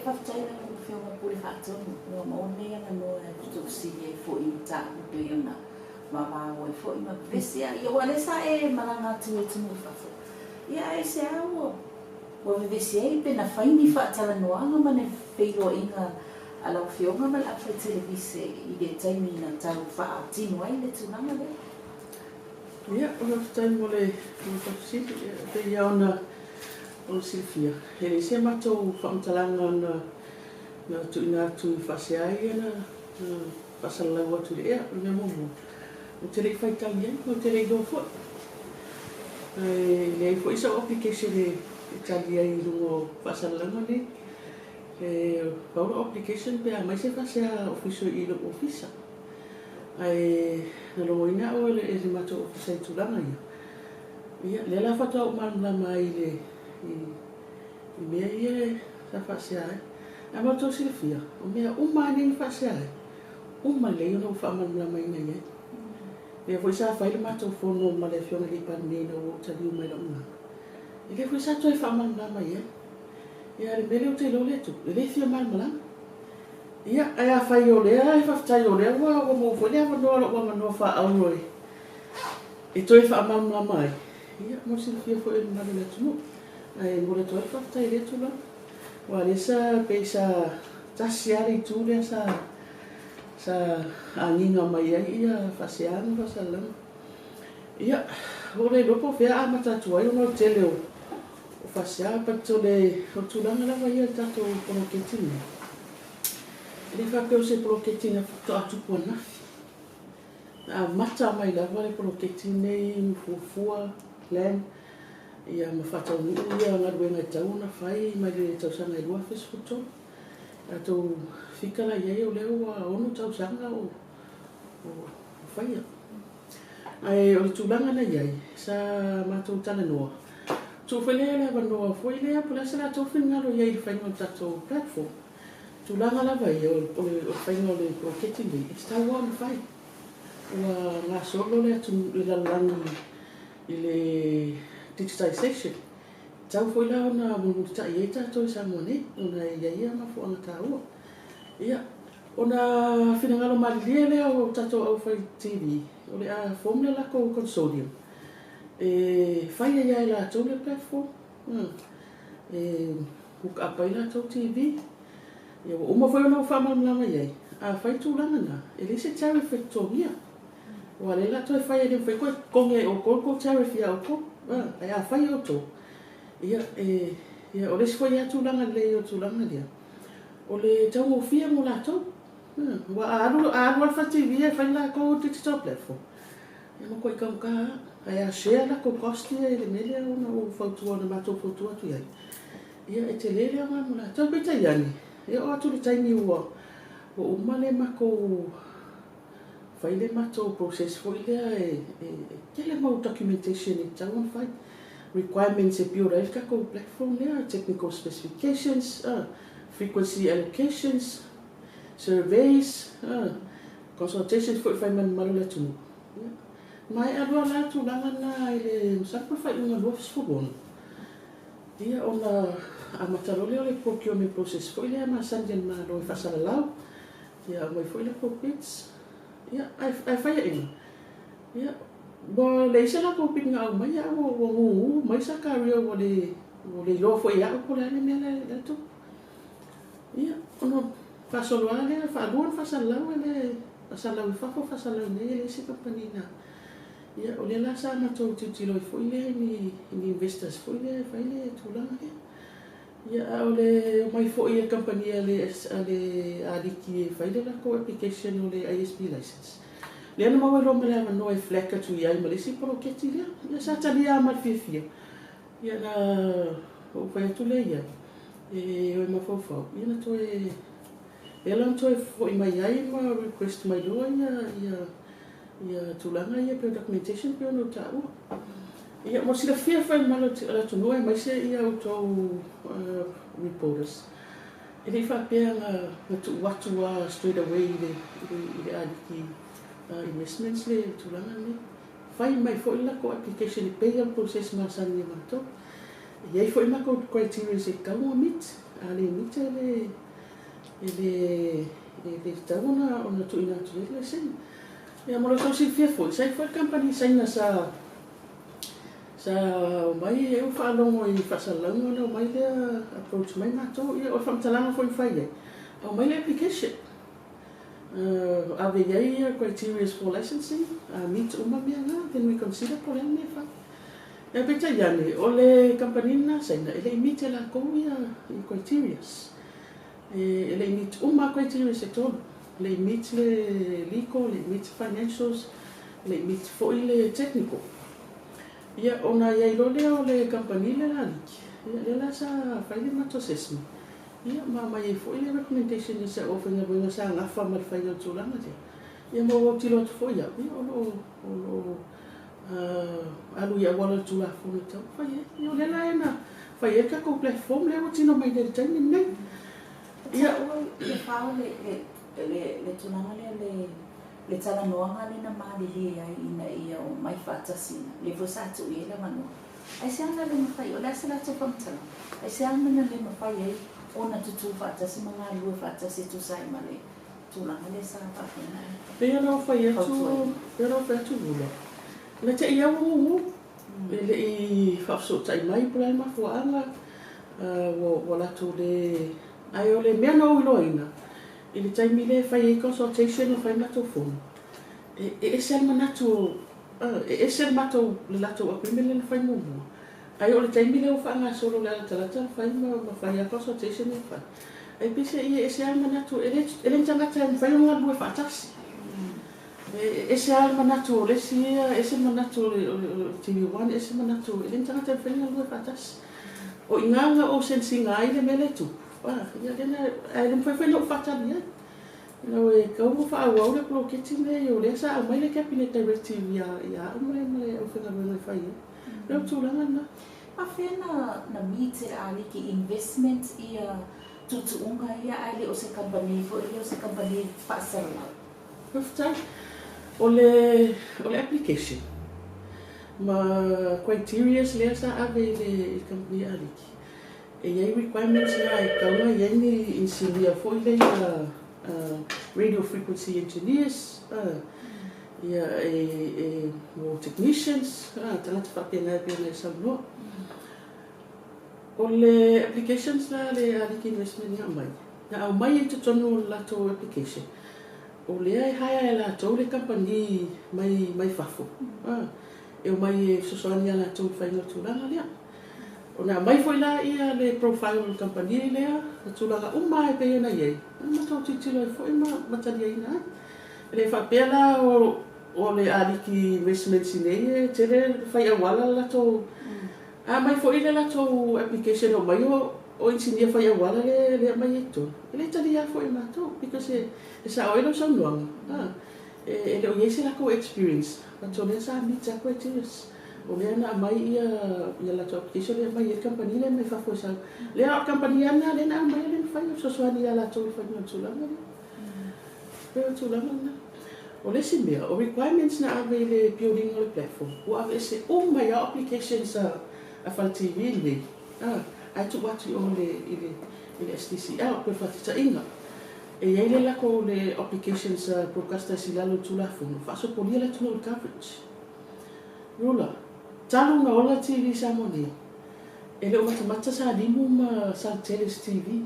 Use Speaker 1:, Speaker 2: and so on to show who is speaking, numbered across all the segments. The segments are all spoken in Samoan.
Speaker 1: Faafetai i lau Afioga Pule Faatonu ua maua lenei avanoa e fetuufesili ai foi i mataupu pei ona vavao ai foi ma vevesi ai. Ia, aua o lea sa e malaga atu i atunuu i fafo, ia aisea ua ua vevesi ai pe na fai ni faatalanoaga ma ni feiloaiga a lau Afioga ma le aufai televise i le taimi na tau faatino ai le tulaga lea?
Speaker 2: Ia, faafetai mo le faafesili. E pei lava ona ona silafia, e leai se matou faamatalaga na na tuuina atu i faasea ia na na faasalalau atu i le ea. O le mea muamua, ou te le i faitau i ai, ou te le i iloa foi. Ae leai foi sau application e tali ai i luga o faasalalauga nei. E pau lau application pe a aumai se faasea official i lou ofisa. Ae na logoina au e le matou ofisa i tulaga ia. Ia, lea la faatoa ou malamalama ai i le i mea ia sa faasea ai. Ae mo le tou silafia, o mea uma lava nei na faasea ai, uma lelei ona ou faamalamalamaina i ai. Lea foi sa fai le matou fono ma le Afioga i le Palemia ina ua ou taliu mai i lau malaga, ia lea foi sa toe faamalamalama i ai. Ia a o le mea lea ou te iloa lea e tupu, e le fia malamalama. Ia, ae afai o lea e faafetai o lea ua maua foi le avanoa, lou avanoa faaauro e toe faamalamalama ai, ia, mo le silafia foi e le mamalu o le atunuu. Ae momoli atu ai le faafetai i lea tulaga. Aua o lea sa pei sa tasi lava le itu lea sa sa agiga mai ai ia faasea ma faasalalauga. Ia, ua ou le iloa po o fea e amata atu ai ona o le tele o faasea, but o le tulaga lava ia i le tatou poloketi lenei, e le faapea o se poloketi na faatoa tupu ananafi. Na amata mai lava le poloketi lenei ma fuafua, plan, ia ma faataunuu ia galuega e tatau ona fai mai le tausaga e 2013. Tatou fika la i ai o lea ua 6 tausaga o faia. Ae o le tulaga na i ai, sa matou talanoa, tuu foi lea le avanoa foi lea po o le a se latou finagalo i ai i le faiga o le tatou platform. Tulaga lava ia o le faiga o le poloketi lenei, e tatau lava ona fai. Ua gasolo le atunuu, le lalolagi i le digitization. E tatau foi la ona mulimulitai i ai tatou i Samoa nei, ona e i ai ia mafuaaga taua. Ia, ona finagalo malilie lea o tatou aufai TV, o le a form le latou consortium e fai ai lava e latou le platform, e hook up ai latou TV. Ia ua uma foi ona ou faamalamalama i ai, a fai tulaga na, e leai se tariff e totogia. Aua o lea o le a toe fai e le mafai toe totogi e outou le tou tariff ia outou. Ae a fai e outou, ia, e, ia o le isi foi lava tulaga lelei o le tulaga lea, o le taugofie mo latou. Aua a alu a alu lava le Fale TV e fai le latou digital platform, e matuai taugata lava. Ae a share latou cost ia i le mea lea ona ou fautua, na matou fautua atu i ai, ia e tele le aoga mo latou. Peitai ane, e oo atu i le taimi ua uma le matou fai le matou process foi lea e tele mau documentation e tatau ona fai. Requirements e build ai le tatou platform lea, technical specifications, frequency allocations, surveys, consultations foi e fai ma le mamalu o le atunuu. Ia, maea loa la tulaga na i le masalo po o le faaiuga 26, ia ona amata loa lea o le procurement process foi lea masani a le Malo e faasalalau, ia aumai foi latou bids. Ia, ae fai ina, ia, ua leai se latou bid na aumai ae ua gugu mai Sakaria ua le iloa foi e au po o le a le mea la e tupu. Ia, ona faasolo lava lea, faalua ona faasalalau e le faasalalau i fafo, faasalalau i inei e leai se kamupani na. Ia, o lea la sa matou tilotilo ai foi lea i ni investors foi lea e fai le tulaga lea. Ia, a o le omai foi a le kamupani a le aliki e fai le latou application o le ISP license, lea na maua loa ma le avanoa e flag atu i ai ma le isi poloketi lea. Ia, sa talia lava ma le fiafia. Ia, na ou fai atu lea i ai, e o e mafaufau, ia na toe, lea la na toe foi mai ai ma request mai loa ia tulaga ia pei o documentation pei ona ou taua. Ia, mo le silafia foi e le mamalu o le atunuu aemaise ia outou reporters, e le i faapea na tuu atu lava straight away i le aliki investments le tulaga lenei. Fai mai foi le latou application e pei lava o le process masani a matou. E i ai foi matou criteria e tatau ona meet. A le meet e le e le e le tatau ona tuuina atu i ai le laisene. Ia mo lo outou silafia foi, sa i ai foi le kamupani Saina sa omai e faalogo i faasalalauga ona omai lea approach mai matou. Ia o le faamatalaga foi na fai ai, aumai le application. Ave i ai criteria for licensing, meet uma mea na, then we consider po o le a le mea e fai. Ia peitai ane, o le kamupani lena Saina, e le i meet e latou ia criterias. E le i meet uma criterias e tolu. E le i meet le legal, e le i meet financials, e le i meet foi le technical. Ia, ona i ai loa lea o le kamupani le laliki, ia lea la sa fai le matou assessment. Ia, ma aumai ai foi le recommendation i se aufaigaluega sa gafa ma le faiga o le tulaga lea. Ia ma ua autilo atu foi au, ia o lo o alu i auala o le Tulafono e tatau ona fai ai. Ia o lea la e na fai ai le tatou platform lea ua tino mai nei i le taimi lenei.
Speaker 1: Ia, ia fao le tulaga lea le talanoaga lea na malilie ai ina ia omai faatasi le foi sa tuu i ai le avanoa. Ai se ana le mafai, o le a se latou faamatalaga? Ai se ana na le mafai ai ona tutū faatasi ma galulue faatasi e tusa ai ma le tulaga lea sa faapena ai?
Speaker 2: Pei ona ou fai atu, pei ona ou fai atu Rula, na te i au gugu, e le i faafesootai mai po o le a le mafuaaga, ua latou le. Ae o le mea na ou iloaina, i le taimi lea e fai ai consultation ma fai matou fono, e ese le manatu, e ese le matou le latou agreement lea na fai muamua. Ae o le taimi lea ua faagasolo le alatalata na fai ma fai a consultation lea fai. Ae peiseai e ese lava le manatu, e le ni tagata e mafai ona galulue faatasi. E ese lava le manatu o le isi ia, ese le manatu o le TV1, ese le manatu, e le ni tagata e mafai ona galulue faatasi. O i ina na ou sense ina ai le mea lea e tupu, ia lea na, ae le mafai foi ona ou faatali ai. Ina e tatau ona faaauau le poloketi lenei, o lea sa aumai le Cabinet Directive ia au ma le aufaigaluega e fai ai. O le tulaga lena.
Speaker 1: Afea na meet e Aliki Investment ia tuutuuga ia ae le o se kamupani foi lea o se kamupani faasalalau?
Speaker 2: Faafetai. O le application ma criterias lea sa ave i le company Aliki. E i ai requirements na e tatau ona i ai ni inisinia foi lea radio frequency engineers, ia e mo technicians, tagata faapena e pei ona e saunoa. O le applications la le Aliki Investment na aumai, na aumai i totonu o le latou application. O lea e hire e latou le company mai fafo. E omai e fesoasoani ia latou i le faiga o le tulaga lea. Ona aumai foi la ia le profile o le company lea, le tulaga uma e pei ona i ai, na matou tilotilo ai foi ma taliaina ai. E le faapea la o le Aliki Investments nei e tele fai auala le latou. A mai foi le latou application o mai o inisinia fai auala le aumai ai totonu. E le talia foi e matou, because e sao ai lau saunoaga. E le o i ai se latou experience. But o lea sa meet a criterias. O lea na aumai ia latou application lea aumai ai le company lea mai fafo e sau. Lea o le company lava lea na aumai le mafai ona fesoasoani ia latou i le faiga o le tulaga lea. Pei o le tulaga lena. O le isi mea, o requirements na ave i le building o le platform, ua aveese uma ai applications a Fale TV lenei, ae tuu atu i o i le STCL, pe faataitaiga. E i ai le latou le obligations a broadcasters i lalo o le Tulafono, faasopolia le atunuu i le coverage. Rula, talu na ola TV Samoa nei, e le o matamata Salimu ma Saletele i se TV.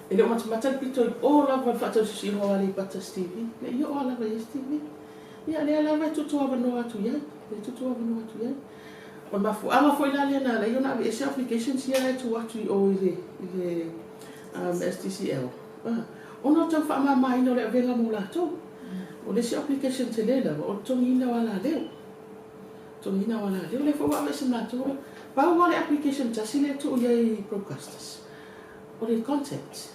Speaker 2: E le o matamata le pito i o lava le faatausiusiuga o Aleipata se TV. Le i oo lava i ai se TV. Ia lea lava e tuutuu avanoa atu i ai. E tuutuu avanoa atu i ai. O le mafuaaga foi la lea na ala ai ona aveese applications ia e tuu atu i o i le STCL. Ona o tau faamamaina o le avega mo latou. O le isi application tele lava, o le totogiina o alaleo. Totogiina o alaleo, lea foi ua aveese ma latou. Pau lava le application tasi lea e tuu i ai i broadcasters. O le content.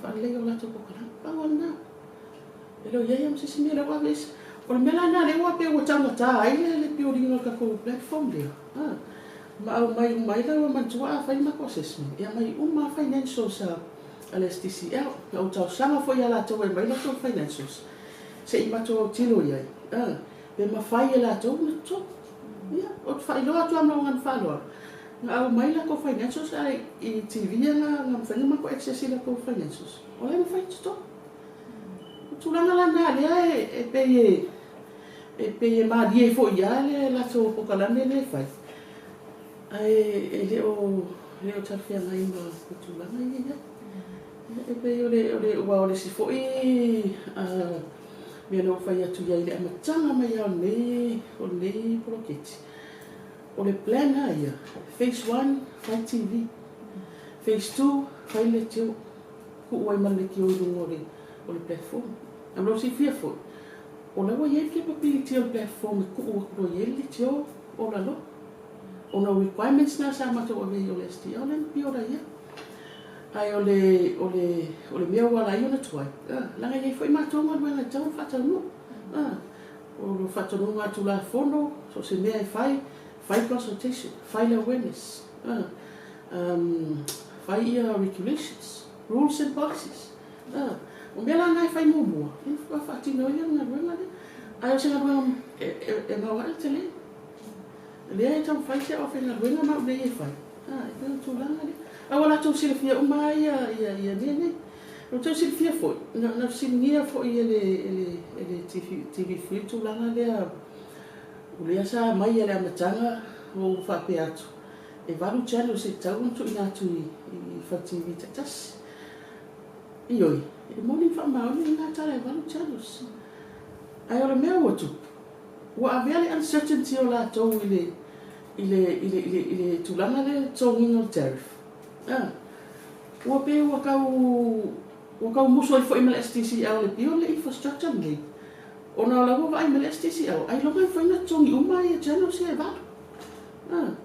Speaker 2: Faaleleia o latou polokalame. Pau lava lena. E le o i ai lava ma se isi mea lea ua aveese. O le mea la lena lea ua pei ua taugata ai le building o le tatou platform lea. Ma aumai uma ai lau manatua a fai le matou assessment. E aumai uma financials a le STCL. Na ou talosaga foi ia latou e aumai latou financials. Se i matou autilo i ai. Pe mafai e latou ona totogi. Ia, ou te faailoa atu lava ma lou agaga faaaloalo. Na aumai latou financials ae i TV na mafai ona matou access i latou financials. O la e mafai ona totogi. O tulaga la na lea e pei e pei e malie foi lava le latou polokalame lea e fai, ae e le o talafeagai ma tulaga ia e i ai. E pei o le aua o le isi foi mea na ou fai atu i ai i le amataga mai lava o lenei poloketi, o le plan lava ia, phase 1 fai TV, phase 2 fai le leitio, tuu ai ma le leitio i luga o le platform. Ae mo lou silafia foi, o la ua i ai le capability o le platform e tuu atu loa i ai le leitio o lalo. Ona o requirements na sa matou avea i o le STL lea na pio ai ia. Ae o le mea ua ala ai ona tuai, leaga e i ai foi matou galuega e tatau ona faataunuu. O le faatonuga a Tulafono, so o se mea e fai, fai consultation, fai le awareness, fai ia regulations, rules and policies. O mea la na e fai muamua, ia ona faatoa faatino ai lea o le galuega lea. Ae o se galuega e maoae le tele. Lea e taumafai si au aufaigaluega ma au nei e fai, e pei o le tulaga lea. Ae ua latou silafia uma lava ia mea nei. Ua outou silafia foi, na fesiligia foi e le TV3 le tulaga lea, o lea sa aumai i le amataga ua ou faapea atu, e 8 channels e tatau ona tuuina atu i fale TV taitasi. Ioe, e moni ma faamaoni lena tala e 8 channels. Ae o le mea ua tupu, ua avea le uncertainty o latou i le tulaga lea i le totogiina o le tariff. Ua pei ua tau musu ai foi ma le STCL e build le infrastructure lenei, ona o la ua vaai mai le STCL, ailoga e mafai ona totogi uma ia channels ia e 8.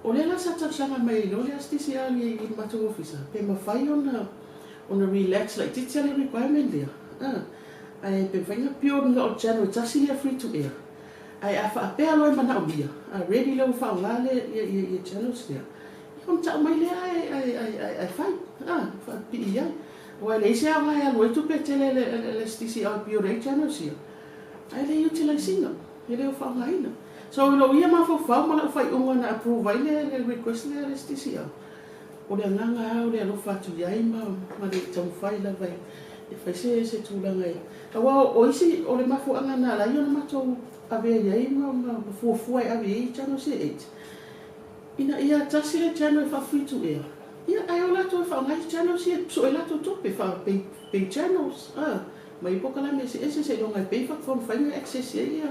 Speaker 2: O lea la sa talosaga mai ai loa le STCL i le matou ofisa, pe mafai ona relax laitiiti le requirement lea, ae pe mafai ona build na o le channel e tasi lea free to air. Ae a faapea loa e manaomia, ready lea ua faaaoga ia channels lea, ona tau mai lea ae fai, faapipii i ai. Aua e leai se aoga e alu ai tupe tele a le STCL e build ai channels ia, ae le utilize ina, e le o faaaogaina. So i lou ia mafaufau ma lau faaiuga na approve ai le request lea a le STCL, o le agaga lava o le alofa atu i ai ma le taumafai lava e fai se tulaga e. Aua o isi, o le mafuaaga na ala ai ona matou avea i ai ma fuafua e ave i ai channels ia e 8, ina ia tasi le channel e faa-free to air, ia ae o latou e faaaoga ai channels ia e sue latou tupe faa-pay channels, mai polokalame eseese seiloga e pay faatoa mafai ona access i ai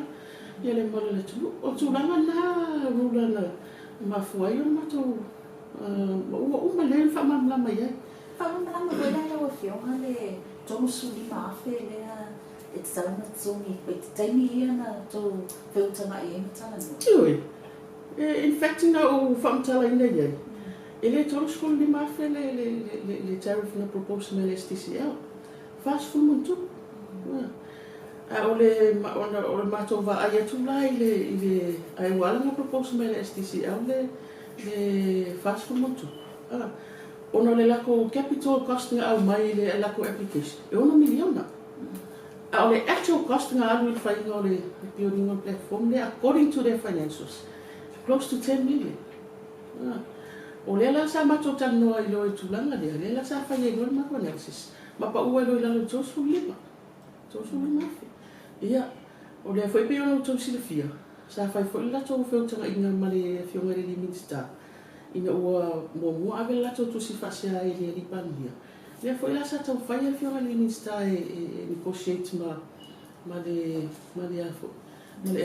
Speaker 2: ia le mamalu o le atunuu. O tulaga na rula na mafua ai ona matou ma ua uma lelei ona faamalamalama i ai.
Speaker 1: Faamalamalama foi la lau Afioga le 35,000 lea e tatau ona totogi i te taimi ia na outou feutagai ai ma talanoa.
Speaker 2: Ioe. In fact, na ou faamatalaina i ai, e le 35,000 le tariff na propose mai le STCL, 40 ma ona tupu. A o le matou vaai atu la i le ae ua ala ona propose mai le STCL le 40 ma ona tupu, ona o le latou capital cost na aumai i le latou application, e $6 miliona. A o le actual cost na alu i le faiga o le building o le platform lea, according to their financials, close to 10 million. O lea la sa matou talanoa ai loa i tulaga lea, lea la sa fai ai loa le matou analysis, ma pau ai loa i lalo i 35, 35,000. Ia, o lea foi pei ona outou silafia, sa fai foi le latou feutagaiga ma le Afioga i le Minisita, ina ua muamua ave le latou tusi faasea i le alii Palemia. Lea foi la sa taumafai le Afioga i le Minisita e negotiate ma le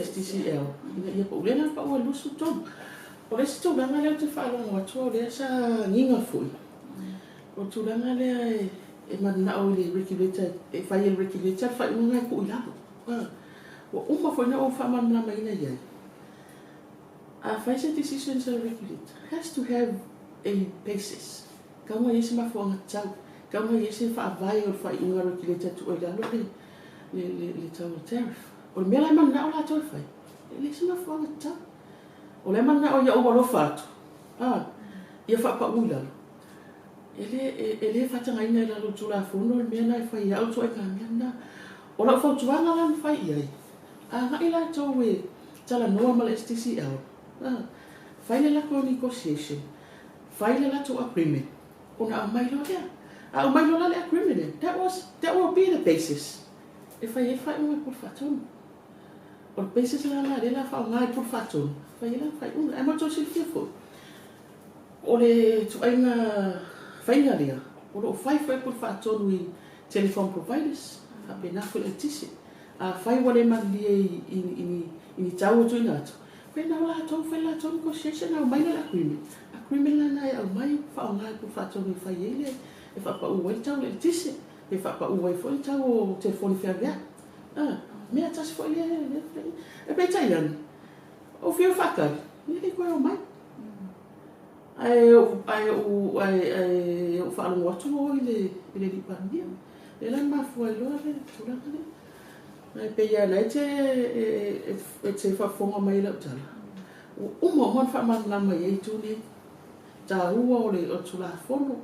Speaker 2: STCL ina ia pau. Lea la na pau ai i le 23. O le isi tulaga lea ou te faalogo atu o lea sa giga foi, o le tulaga lea e mananao i le regulator, e fai e le regulator le faaiuga e tuu i lalo. Ua uma foi na ou faamalamalamaina i ai. A fai se decision sa le regulator, has to have a basis. Tau ona i ai se mafuaaga tatau, tau ona i ai se faavae o le faaiuga a le regulator e tuu ai i lalo le tau o le tariff. O le mea la e mananao latou e fai, e leai se mafuaaga tatau. O lea e mananao ia ou alofa atu, ia faapau i lalo. E le faatagaina i lalo o le Tulafono le mea na e fai e au ituaiga mea lena. O lau fautuaga la na fai i ai, agai latou e talanoa ma le STCL, Fai le latou negotiation, fai le latou agreement, ona aumai loa lea. A aumai loa la le agreement lea, that will be the basis e fai ai le faaiuga a le Pule Faatonu. O le basis la lena lea o le a faaaoga e le Pule Faatonu e fai ai lana faaiuga. Ae mo le tou silafia foi, o le ituaiga faiga lea, o lo o fai foi e le Pule Faatonu i telecom providers, faapena foi i le eletise. Afai ua le malilie i ni tau ua tuuina atu, fai na o latou, fai le latou negotiation, aumai lea le agreement, agreement la lena e aumai faaaoga e le Pule Faatonu e fai ai le, e faapau ai le tau o le eletise, pe faapau ai foi le tau o telefoni feaveai. A, mea tasi foi lea, lea, e peitai ane, ou fiu e faatali, ia e le toe omai. Ae ou ae ou ae ae ou faalogo atu ua o i le i le alii Palemia. Lea la na mafua ai loa le tulaga lea. Ae pei lava o lena e te e te faafofoga mai i lau tala, ua uma uma ona faamalamalama i ai itu nei. Taua o le Tulafono,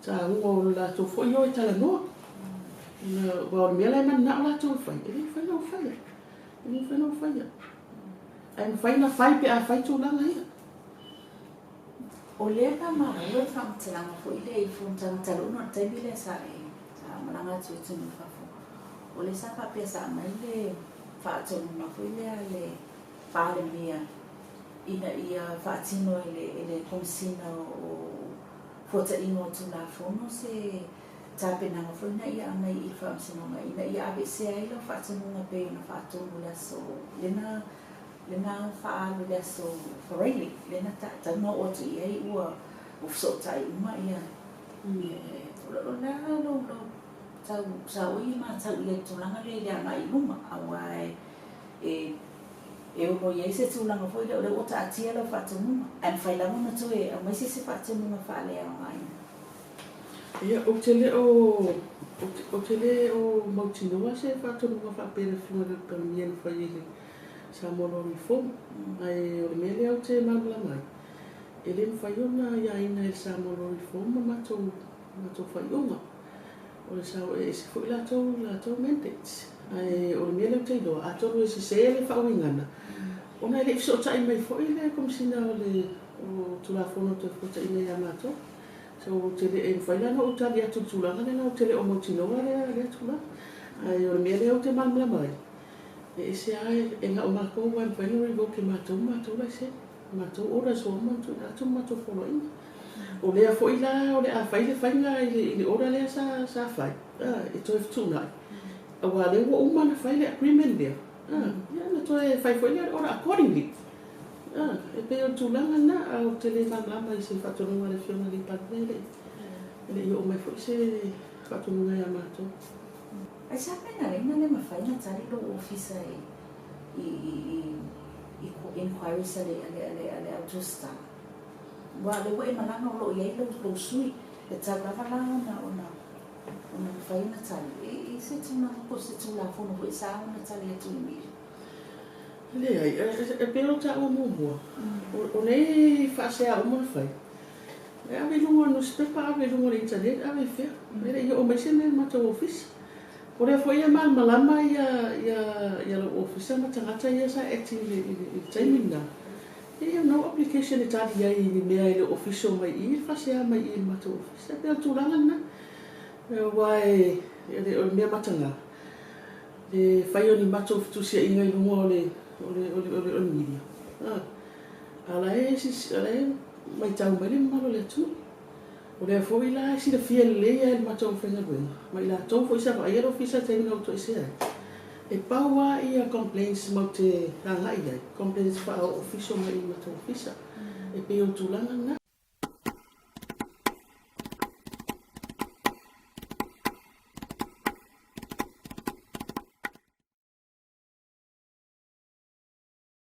Speaker 2: taua o le latou foi o e talanoa. Aua o le mea la e mananao latou e fai, e le mafai ona ou faia. E le mafai ona ou faia. Ae mafai ona fai pe a fai tulaga ia.
Speaker 1: O lea na maua le faamatalaga foi lea i fonotaga talu ona o le taimi lea sa e sa malaga atu i atunuu i fafo, o lea sa faapea sa aumai le faatonuga foi lea a le Palemia ina ia faatino e le e le Komesina o Fuataiga o Tulafono se tapenaga foi ina ia aumai i le Faamasinoga ina ia aveesea ai lau faatonuga pei ona faatonu i le aso lena lena faaalu i le aso Faraile lea na tatau ona oo atu i ai ua fesootai uma ia o le a lou lou tau saoi e matau i ai i le tulaga lea i le agai i luma aua e e ono i ai se tulaga foi lea o lea ua taatia lau faatonuga ae mafai lava ona toe aumai se isi faatonuga faaleaogaina.
Speaker 2: Ia, ou te le o, ou te le o mautinoa se faatonuga faapea i le Afioga i le Palemia na fai i le Samoa Law Reform. Ae o le mea lea ou te malamalama ai, e le mafai ona aiaina e le Samoa Law Reform a matou, matou faaiuga. O le sao, e ese foi latou, latou mandates. Ae o le mea lea ou te iloa, atonu e sese le faauigaga, ona e le i fesootai mai foi le Komesina o le o Tulafono Toefuataiga ia matou. So ou te le, e mafai la ona ou tali atu i le tulaga lea, ou te le o mautinoa lea, lea tulaga. Ae o le mea lea ou te malamalama ai, e ese lava, e na o matou lava e mafai ona revoke e matou matou laisene, matou orders ua uma ona tuuina atu ma matou poloaiga. O lea foi la o le a fai le faiga i le order lea sa fai, e toe fetuunai, aua o lea ua uma ona fai le agreement lea, ia ona toe fai foi lea o le order accordingly. E pei o le tulaga lena, ae ou te le malamalama i se faatonuga a le Afioga i le Palemia, e le i oo mai foi se faatonuga ia matou.
Speaker 1: Aisea mea na ala ai ona le mafai ona tali lou ofisa i inquiries a le au tusitala? Aua o lea ua e malaga o lo o i ai lou sui, e tatau lava la ona mafai ona tali i se tulaga po o se Tulafono foi sa ona tali atu i media.
Speaker 2: Leai, e pei ona taua muamua, o nei faasea uma na fai, e ave i luga o le nusipepa, ave i luga o le internet, ave i fea. E le i oo mai se mea i le matou ofisa. O lea foi e malamalama ia lou ofisa ma tagata ia sa acting i le taimi lena. E no application e tali ai i ni mea e le o official mai i i, le faasea mai i i le matou ofisa. E pei o le tulaga lena. Aua e o le mea mataga, le fai o ni matou fetusiaiga i luga o le o le o le o le o le media. A la e o la e matau mai le mamalu o le atunuu. O lea foi la e silafia lelei lava e le matou aufaigaluega, ma i latou foi sa vaaia le ofisa i le taimi na ou toesea ai, e pau lava ia complaints matou te agai i ai, complaints faa-official mai i le matou ofisa. E pei o le tulaga lena.